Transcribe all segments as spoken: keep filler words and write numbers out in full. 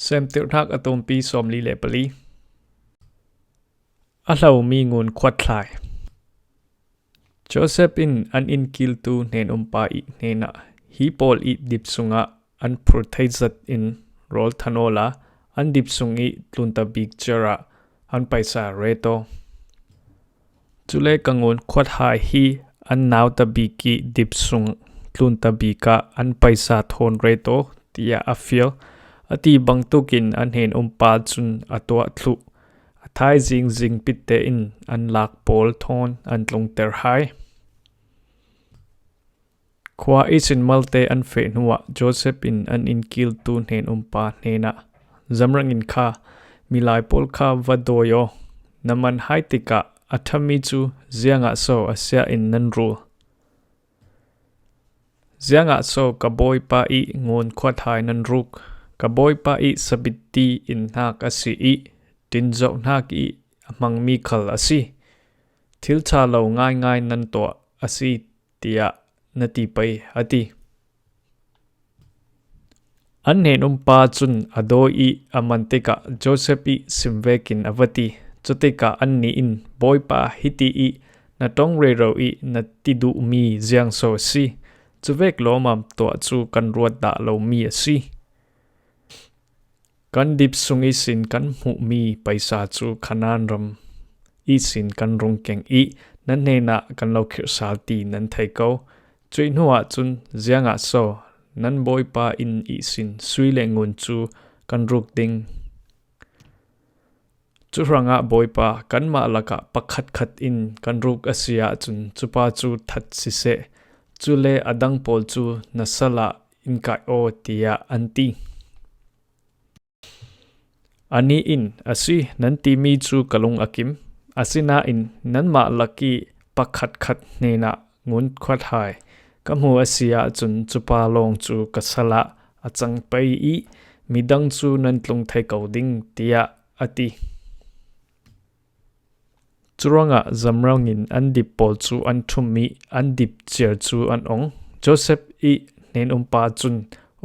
Semtirhnak a tumpi sawmli le pali. A hlomi ngun khuatthlai. Joseph in an inkiltu hnen-um pa i hnenah, "Hi pawl i dip sungah an phur thei zat in rawl than awla an dip sung i tlunta bik ciarah an paisa ret aw. Cule ka ngun khuathai hi an nauta bik i dip sung tlunta bikah an paisa thawn ret aw," tiah a fial. A ti bangtukin a hnen-um pa cun a tuah thluh. A thaizing zingpitte in an lak pawl thawn an tlungter hai. Khua ihsin malte an feh hnuah Joseph in an inkiltu hnen-um pa hnenah, "Zamrang in kha, milai pawl kha va dawi aw. Na man hai tikah a ṭhami cu ziangah so a sia in nan rul? Ziangah so ka bawipa i ngun khuathai nan ruk? Ka bawipa i sabitti in hnak a si i tinzoh hnak i a hmangmi khal a si. Thil ṭha lo ngaingai nan tuah a si," tiah na ti pei, a ti. An hnen-um pa cun a dawi i a man tikah Joseph i sim vekin a va ti. Cutikah annih in, "Bawipa, hiti i na ṭong rero i na ti duhmi ziang so a si? Cuvek lawmam tuah cu kan ruat dah lomi a si. Kan dip sung ihsin kan hmuhmi paisa cu Kanaan ram ihsin kan rung keng i nan hnenah kan lo khirh sal ti nan thei ko. Cuih hnuah cun ziangah so nan bawipa inn ihsin sui le ngun cu kan ruk ding? Cu hrangah bawipa, kanmah lakah pakhatkhat in kan ruk a si ahcun cupa cu that siseh, cule a dang pawl cu na sal ah in kaih aw," tiah an ti. Anih in, "A si, nan timi cu ka lung a kim. Asinain nanmah lak i pakhatkhat hnenah ngun khuathai ka hmu a si ahcun cupa lawng cu ka sal ah a cang pei i midang cu nan tlung thei ko ding," tiah a ti. Curuangah zamrang in an dip pawl cu an ṭhum i an dip ciar cu an ong. Joseph i hnen-um pa cun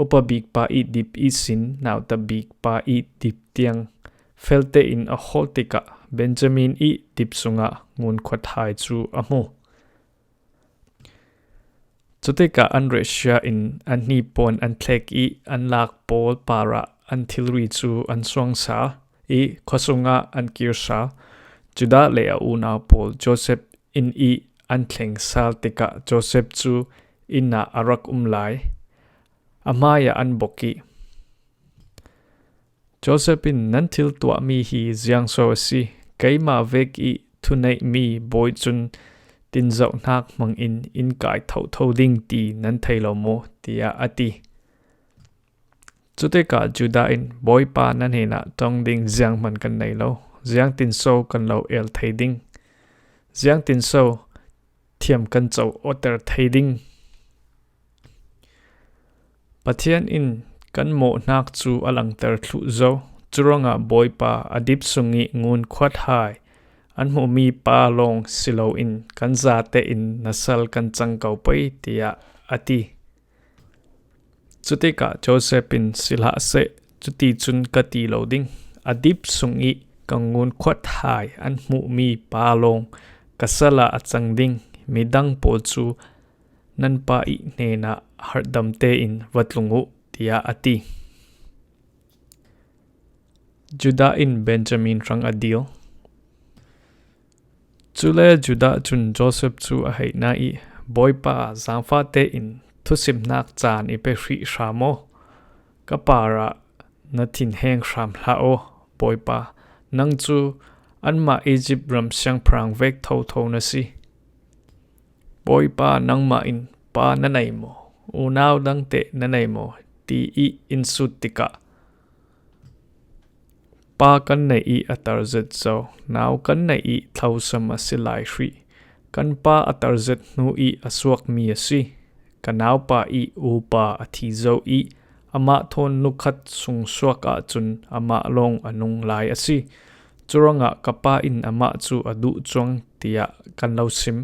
upa bik pa i dip ihsin nauta bik pa i dip tiang fel tein a hawl tikah Benjamin i dip sungah ngun khuathai cu a hmu. Cutikah an rehsia in an hnipuan an thlek i an lak pawl parah an thilri cu an suang sal i khuasung ah an kir sal. Judah le a unau pawl Joseph inn i an thleng sal tikah Joseph cu inn ah a rak um lai. A hmaiah an bok i, "Joseph in, 'Nan thil tuahmi hi ziang so a si? Keimah vek i thuneihmi bawi cun tinzoh hnak hmangin in kai thotho ding,' ti nan thei lo maw?" tiah a ti. Cutikah Judah in, "Bawipa, na hnenah ṭong ding zianghman kan nei lo. Ziangtin so kan lo el thei ding? Ziangtin so thiam kan co awter thei ding? Pathian in kan mawhnak cu a langter thluh zo. Curuangah Bawipa, a dip sung i ngun khuathai an hmuhmi pa lawng si loin kan zate in na sal kan cang ko pei," tiah a ti. Cutikah Joseph in, "Si hlah seh, cuticun ka ti lo ding. A dip sung i ka ngun khuathai an hmuhmi pa lawng ka sal ah a cang ding. Midang pawl cu nan pa i hnenah harhdam tein va tlung uh," tiah a ti. Judah in Benjamin hrang a dil. Cule Judah cun Joseph cu a hei na i, "Bawipa, zaangfah tein thusimhnak caan i pe hrih hram aw. Ka parah na thinheng hram hlah aw. Bawipa, nang cu anmah Izipt ram siangpahrang vek thotho na si. Bawipa, nangmah in pa na nei maw? Unau dang teh na nei maw?" ti i in sut tikah, "Pa kan neih i a tarzet zo, nau kan neih i thlosam a si lai hrih. Kan pa a tarzet hnu i a suakmi a si. Ka naupa i upa a thi zo i amah thawn nukhat sung suak ahcun amah lawng a nung lai a si. Curuangah ka pa in amah cu a duh cuang tiah kan lo sim.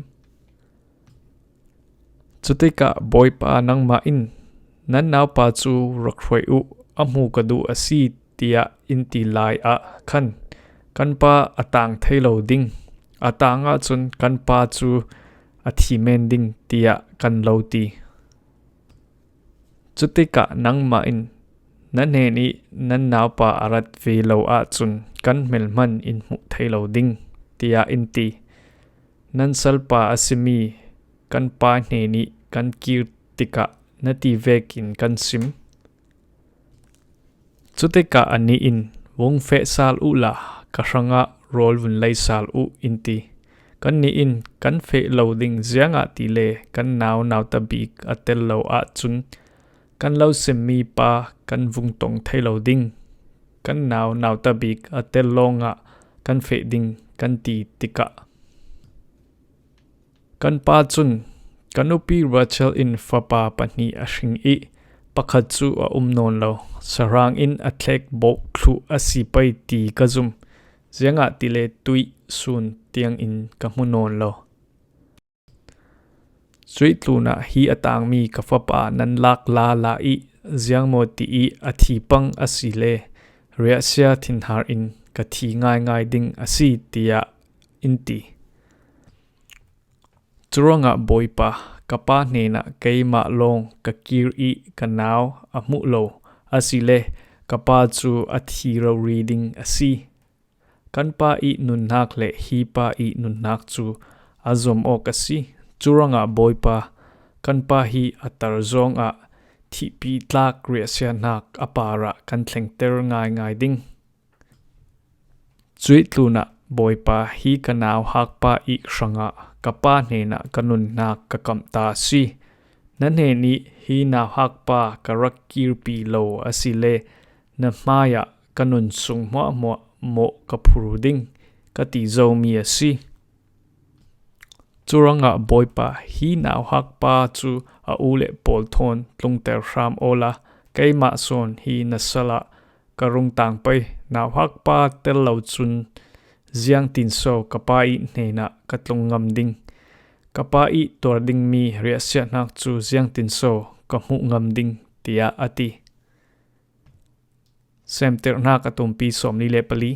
Cutikah Bawipa nangmah in, 'Nan naupa cu rak hruai uh, a hmu ka duh a si,' tiah in ti lai ah khan, kan pa a tang thei lo ding, a tang ahcun kan pa cu a thi men ding, tiah kan lo ti. Cutikah nangmah in, na hnen i nan naupa a rat ve lo ahcun kan hmelhman in hmuh thei lo ding, tiah in ti. Nan salpa a simi kan pa hnen i kan kir tikah na ti vekin kan sim. Cutikah anih in, vung feh sal uhla ka hrangah rawl vun lei sal uh, in ti. Kannih in, kan feh lo ding, ziangahtile kan nau nauta bik a tel lo ahcun kan lo simmi pa kan vung tong thei lo ding. Kan nau nauta bik a tel lawngah kan feh ding, kan ti tikah, kan pa cun, ka nupi Rachel in fapa pahnih a hring i pakhat cu a um nawn lo, sahrang in a thlek bawh thluh a si pei ti ka zum, ziangahtile tuih sun tiangin ka hmu nawn lo. Cuih tlunah hi a tangmi ka fapa nan lak lala i ziangmaw ti i a thi pang a si le riahsia thinhar in ka thi ngaingai ding a si, tiah in ti. Curuangah Bawipa, ka pa hnenah keimah lawng ka kir i ka nau a hmuh lo, asile ka pa cu a thi rori ding a si. Kan pa i nunnak le hi pa i nunnak cu a zom awk a si. Curuangah Bawipa, kan pa hi a tar zongah thihpi tlak riahsianak a parah kan thlengter ngaingai ding. Cuih tlunah Bawipa, hi ka nauhak pa i hrangah ka pa hnenah ka nunnak ka kamh ta a si. Na hnen i hi nauhak pa ka rak kirpi lo asile na hmaiah ka nun sung hmuahhmuah mawh ka phur ding, ka ti zomi a si. Curuangah Bawipa, hi nauhak pa cu a u le pawl thawn tlungter hram awla keimah sawn hi na salah ka rung tang pei. Nauhak pa tel lo cun ziangtin so ka pa i hnenah ka tlung ngam ding? Ka pa i tuar dingmi riahsiahnak cu ziangtin so ka hmuh ngam ding? Tiah a ti. Semterhnak a tumpi sawmli le pali.